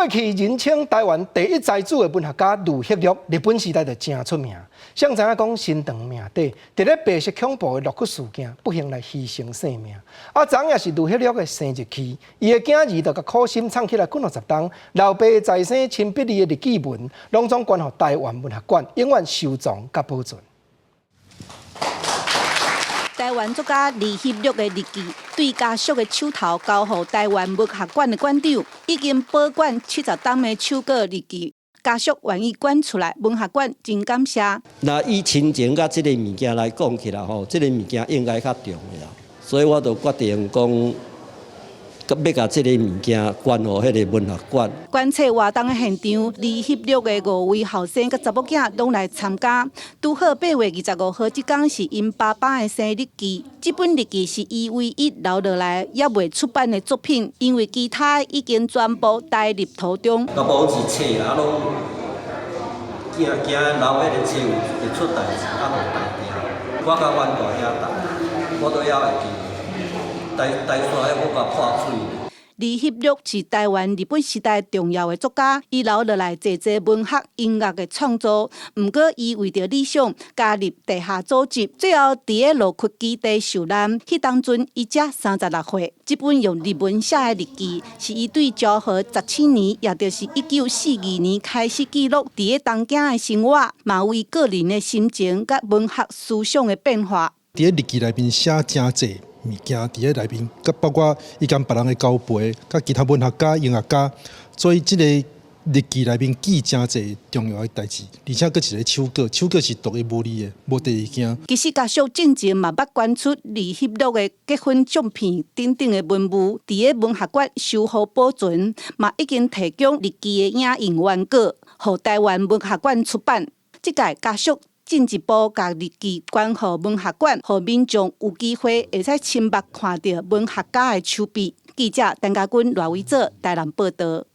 過去人稱台灣第一才子的文學家呂學略，日本時代就誠出名。誰知影講身長命短，佇咧白色恐怖的六七事件，不幸來犧牲性命。啊，昨也是呂學略的生日期，伊的囝兒就共苦心藏起來幾若十冬，老爸在生親筆字的日記文，攏總捐予台灣文學館，永遠收藏佮保存。台灣作家呂學略的日記，對家屬的手頭交予台灣文學館的館長，已經保管70冬的手稿日記，家屬願意捐出來，文學館真感謝。那以親情佮這个物件來講起來吼，這个物件應該較重要，所以我就決定講，欲共這个物件捐予彼个文學館。觀冊活動的現場，呂學略的五位後生佮查某囝攏來參加。拄好8月25號這工是𪜶爸爸的生日期。這本日記是伊唯一留落來猶未出版的作品，因為其他已經全部帶入土中。大部分是冊啊，攏驚驚留彼个冊有會出代誌，啊，就代定。我佮阮大兄弟，我都猶會記。台台煞我共破碎。呂學略是台灣日本時代重要的作家，伊留落來濟濟文學、音樂的創作。毋過，伊為著理想加入地下組織，最後佇咧洛克基地受難。彼當陣，伊才36歲。這本用日文寫的日記，是伊對昭和17年，也就是1942年開始記錄佇咧東京的生活，嘛有伊個人的心情佮文學思想的變化。佇咧日記內面寫誠濟物件，佇咧內面，佮包括伊共別人的交陪，佮其他文學家、音樂家，所以這个日記內面記誠濟重要的代誌，而且閣一个手稿，手稿是獨一無二的，無第二件。其實家屬進前嘛捌捐出呂學略的結婚相片等等的文物，佇咧文學館修復保存，嘛已經提供日記的影印原稿，予台灣文學館出版。這屆家屬進一步共日記捐予文學館，予民眾有機會會使親目看著文學家的手筆。記者陳家軍、賴偉哲台南報導。